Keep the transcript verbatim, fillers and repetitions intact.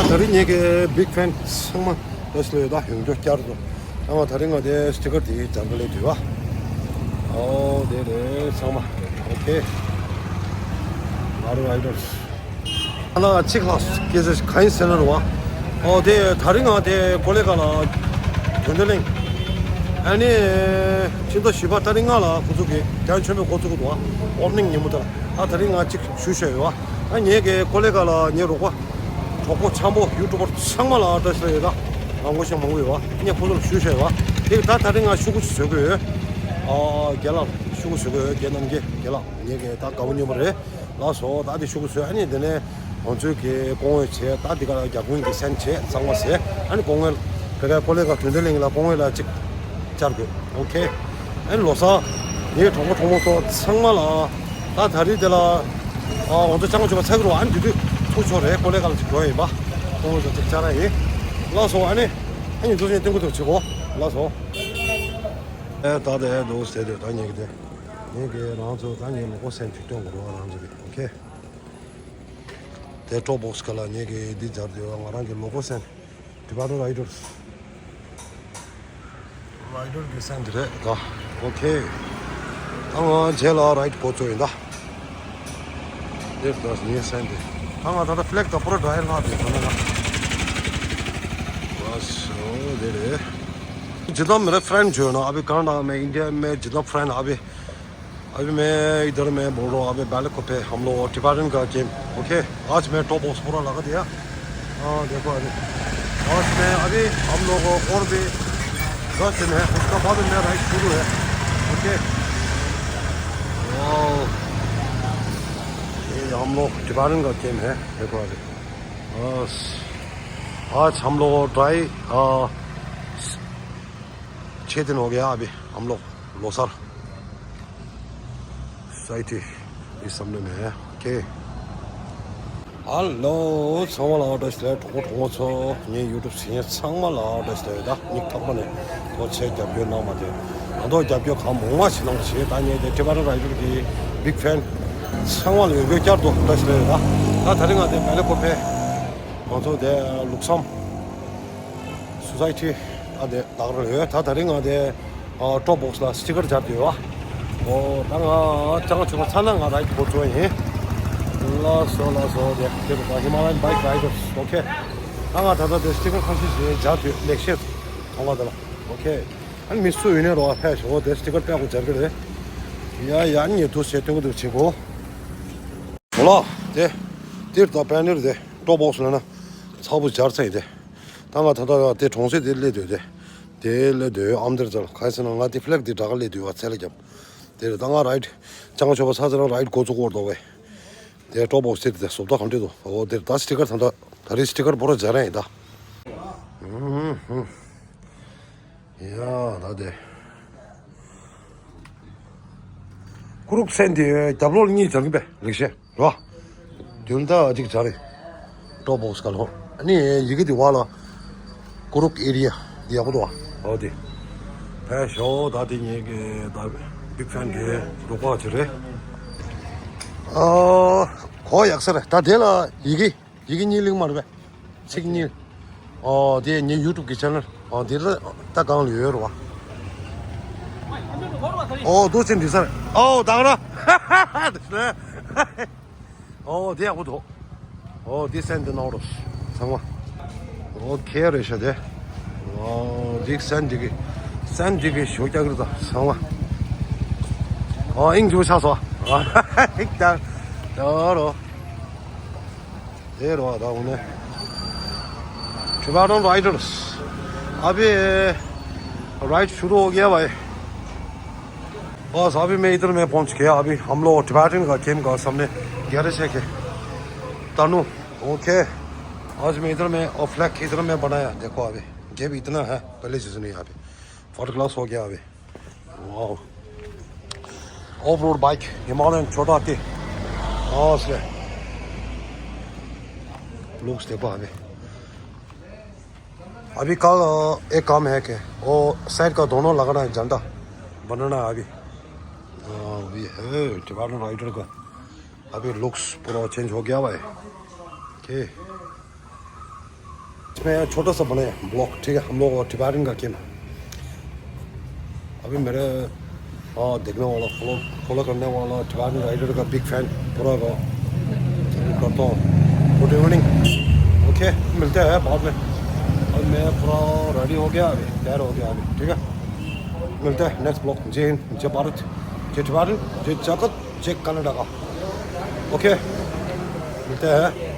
ད་རིང་ངེད་ཀྱི་big fan་ཚང་མ་བཀྲ་ཤིས་བདེ་ལེགས། ཡོང་རྒྱུ་བསྐྱར་དུ་ཨ་མ། ད་རིང་ང་དེ་སི་ཊི་ཀར་དེ་སྦྱར་ག་སླེབས་དུས་བ། ཨོ་དེ་རེད་ཚང་མ། ཨོ་ཁེ། Garo Riders། ཨ་ན་གཅིག་ལ་སྐད་ཆ་གང་ཡིན་ཟེར་ན་རེད་བ། ཨོ་དེ་ད་རིང་ང་དེ་ཀོ་ལེ་གྷལ་ལ་དོན་ལྡན་གླིང་། ཨ་ནི་ཕྱི་ཟླ་བཞི་པ་ཏ་རིག་ལྔ་ལ་ཁོ་ཚོ་གི་རྒྱལ་ཡོངས་ཆེན་མོ་འགོ་བཙུགས་འདུག་བ། ཨོ་པ་ནིང་ཉིན་མོ་དེ་ལ། ཨ་ད་རིང་ང་གཅིག་ཞུ་བཞག་ཡོད་བ། ཨ་ངེད་ཀྱི་ཀོ་ལེ་གྷལ་ལ་ངའི་རོགས་པ། གྲོགས་པོ་འཆམ་པོ་ཡུ་ཊུབ་པར་ཚང་མ་ལ་བཀྲ་ཤིས་བདེ་ལེགས་ཡོད་ད། ང་ངོ་ཤེས་མང་པོ་ཡོད་བ། ངས་ཁོ་ཚོ་ལ་ཞུ་བཞག་ཡོད་བ། དེ་ད་ད་རིང་ང་ཤོག་གུ་ཞིག་བཟོ་གི་ཡོད། ཨ་རྒན་ལགས་ཤོག་གུ་བཟོ་གི་ཡོད། རྒན་རྣམ་རྒྱལ་རྒན་ལགས། ངེད་ཀྱི་ད་དགའ་པོ་མཉམ་པོ་རེད། ལགས་སོ། ད་དེ་ཤོག་གུ་བཟོས། ཨ་ནི་དེ་ནས་ང་ཚོའི་གི་སྐུ་ངོ་བྱས། ད་དེ་ག་ལ་རྒྱ་དཔོན་གྱི་སེམས་བྱས་གཙང་མ་བྱས། ཨ་ནི་སྐུ་ངོ་བོད་པའི་ཀོ་ལེ་གྷལ་དོན་ལྡན་གླིང་ལ་སྐུ་ངོ་ལ་ཅིག་བཅར་དགོས། ཨོ་ཁེ། ཨ་ནི་ལོ་གསར་ངའི་གྲོགས་པོ་གྲོགས་མོ་ཚོ་ཚང་མ་ལ། ད་ད་རེས་དེ་ལ་ཨ་ང་ཚོ་ལྕང་ཆུ་པ་ཚ་གི་རུ། ཨ་ནི་དེ་དུས་ཚུགས་ཆོག་རེད། ཀོ་ལེ་གྷལ་ལ་ཅིག་འགྲོ་ཡིན་པ། སྐུ་ངོ་ཚོ་ཅིག་བཅར་ཡ་ཡིན། ལགས་སོ། ཨ་ནི་ཨ་ནི་འདུག་སེ་སྟོན་གི་འདུག་བྱེད་གོ། ལགས་སོ། ཨེ་ད་དེ་འདུག་ཟེར་དུས་ད་ངེད་ཀྱི་དེ། ངེད་ཀྱི་རང་ཚོ་ད་ངའི་ལོ་གོ་སེན་ཅིག་སྟོན་དགོས་རེད་བ། རང་ཚོ་གི། ཨོ་ཁེ། དེ་ཌོབ་བོག་སི་ག་ལ་ངེད་ཀྱི་འདི་སྦྱར་དུས་བ། ང་རང་གི་ལོ་གོ་སེན། Tibetan Riders། རའི་ཌར་གི་སེན་འདི་རེད་ད། ཨོ་ཁེ། ད་ང་རྗེས་ལ་རའིཌ་འགོ་བཙུགས་ཡིན་ད། འདིར་ད་ངའི་སེན་འདི། ད་ང་ད་ལྟ་ཕི་ལེག་ད་པུ་ར་ཌ་རའི་ལྷག་དེ་ད་ན་ན། ལགས་སོ། འདི་རེད། जितना मेरे फ्रेंड जो है ना, अभी कनाडा में, इंडिया में जितना फ्रेंड अभी, अभी मैं इधर में बोल रहा हूँ, अभी बैलेको पे हम लोग टिबेटन का गेम। ओके, आज मैं टॉप ऑफ पूरा लगा दिया। हाँ, देखो अभी। आज मैं अभी हम लोग और भी दस दिन है, उसके बाद मेरा राइड शुरू है। ओके। वाओ। ये हम लोग टिबेटन का गेम है, देखो अभी। बस। आज हम लोग ट्राई, आ, छः दिन हो गया अभी हम लोग लोसर सोसाइटी इस सामने में है। ओके। ཧེ་ལོ། ཚང་མ་ལ་བཀྲ་ཤིས་བདེ་ལེགས། གྲོགས་པོ་གྲོགས་མོ་ཚོ། ངའི་ཡུ་ཊུབ་གཟིགས་མཁན་ཚང་མ་ལ་བཀྲ་ཤིས་བདེ་ལེགས། ད་མིག་ཐག་པ་ནས་ཐུགས་རྗེ་ཆེ། རྒྱབ་སྐྱོར་གནང་བ་དེ། ང་ཚོ་རྒྱབ་སྐྱོར་གང་མང་མང་ཞིག་གནང་བྱས། ད་ངའི་དེ་ཊི་བེ་ཊན་རའི་ཌར་གྱི་བིག་ཕེན་ཚང་མ་ལ་ཡོད་རྒྱུ་བསྐྱར་དུ་བཀྲ་ཤིས་བདེ་ལེགས། ད་ད་རིང་ང་དེ་བེ་ལེ་ཀོ་པེ་ང་ཚོ་དེ་ལུགས་བསམ་སོ་སའི་ཊི་ད་དེ་ལག་རོལ་ཡོད། ད་ད་རིང་ང་དེ་ཨ་ཊོབ་བོག་སི་ལ་སི་ཊི་ཀར་སྦྱར་དུ་ཡོད་བ། ཨོ་ད་ང་ལྕང་ཆུ་པ་ཚ་ན་ང་རའིཌ་འགོ་བཙུགས་ཡིན། ལགས་སོ་ལགས་སོ། དེ་དེ་རུ་ད་ཧི་མ་ལ་ཡན་བྷའིཀ་རའི་ཌར་སི། ཨོ་ཁེ། ད་ང་ད་ལྟ་དེ་སི་ཊི་ཀར་ཁ་ཤས་ཤིག་སྦྱར་དུས་ལེགས་བཤད་མཐོང་བ་དེ་ལ། ཨོ་ཁེ། ཨ་ནི་མི་སུ་ཡིན་ནའི་རོགས་ཕེབས་ཤོག་དེ་སི་ཊི་ཀར་དཔེ་ཡག་པོ་སྦྱར་གི་རེད། ཡ་ཡ། ཨ་ནི་ངས་འདུག་སེ་སྟོན་གི་འདུག་བྱེད་གོ། ལགས་དེ། དེ་རུ་ད་བེ་ནར་དེ་ཊོབ་བོག་སི་ལབ་ན་ཚ་པོ་སྦྱར་ཚར་ཡིན་དེ། ད་ང་ད་ལྟ་དེ་གྲོང་གསེབ་དེ་སླེབས་དུས་དེ། དེ་སླེབས་དུས་ཨམ་དེར་ཙལ་ག་ཡིན་ཟེར་ན། ང་དེ་ཕི་ལེག་དེ་དྲག་ག་སླེབས་དུས་བ་ཚལ་ལ་རྒྱབ། དེ་རེད། ད་ང་རའིཌ་ལྕང་ཆུ་པ་ཚ་ཚ་རང་རའིཌ་འགོ་བཙུགས་ཀྱི་ཡོད་རེད་པ། དེ་ཊོབ་བོག་སི་དེ་བཟོ་ལྟ་གང་འདྲ་འདུག་ཨོ་དེ་ད་སི་ཊི་ཀར་ད་ལྟ་ད་རེས་སི་ཊི་ཀར་པུ་ར་སྦྱར་ཡིན་ད། ཧུམ་ཧུམ། ཡ་ད་དེ། ཀུ་རུག་སེན་དེ་རྒྱབ་ལོགས་གཉིས་སྦྱར་གི་པས་ལེགས་བཤད་རེད་པ། མདུན་ད་གཅིག་སྦྱར་རེད། ཊོབ་བོག་སི་ག་ལོ། ཨ་ནི་ཡི་གེ་དེ་བ་ལ་ཀུ་རུག་ཨེ་རི་ཡ་དེ་ཡག་པོ་འདུག་པ། ཨོ་དེ། ཕེབས་ཤོག་ད་དེ་ངེད་ཀྱི་ད་བིག་ཕེན་གྱི་རོགས་པ་ཅིག་རེད། ཨོ་གོ་ཡག་ས་རེད། ད་དེ་ལ་ཡི་གེ་ཡི་གེ་གཉིས་ལེན་མ་རེད་པས། ཚིག་གཉིས། ཨོ་དེ་ངའི་ཡུ་ཊུབ་ཀྱི་ཆེ་ནལ། ཨོ་དེ་ལ་ད་གང་ལ་ཡོད་རེད་པ། ཨོ་འདུག་སེ་འདི་ས་རེད། ཨོ་ད་ག་ར། ཨོ་དེ་ཡག་པོ་འདུག་ཨོ་དེ་སེན་དེ་གནང་རོགས་ཚང་མ། ཨོ་ཁེ་རེད་ཤག་དེ། ཨོ་འདི་སེན་འདི་གི་སེན་འདི་གི་ཞོ་རྒྱག་གི་རེད་ད་ཚང་མ། ཨོ་ཨིང་ཇུ་ཆགས་སོང་། ཨིང་ད་ད་རོ། ये रहा था उन्हें। Tibetan Riders. अभी राइड शुरू हो गया भाई। बस अभी मैं इधर में पहुंच गया। अभी हम लोग टिबेटन का गेम का सामने गैरेज है के तनु। ओके। आज मैं इधर में और फ्लैग इधर में बनाया। देखो अभी गेम इतना है, पहले जैसे नहीं है अभी। फर्स्ट क्लास हो गया अभी। Wow. Of road bike Himalayan छोटा के। हाँ, उसके लुक्स देखो अभी। अभी कल, अ, एक काम है कि वो साइड का दोनों लगाना है, झंडा बनाना है अभी। हाँ, ये है टिबेटन राइडर का। अभी लुक्स पूरा चेंज हो गया भाई। ओके। मैं छोटा सा बनाया ब्लॉग, ठीक है। हम लोग और टिबेटन का गेम। अभी मेरे, हाँ, देखने वाला, फॉलो फॉलो करने वाला टिबेटन राइडर का बिग फैन पूरा का करता हूँ। Good evening. ओके, मिलते हैं बाद में। अब मैं पूरा रेडी हो गया, अभी तैयार हो गया अभी, ठीक है। मिलते हैं नेक्स्ट ब्लॉग। जय हिंद, जय भारत, जय टिबेटन, जय जगत, जय कनाडा का। ओके, मिलते हैं।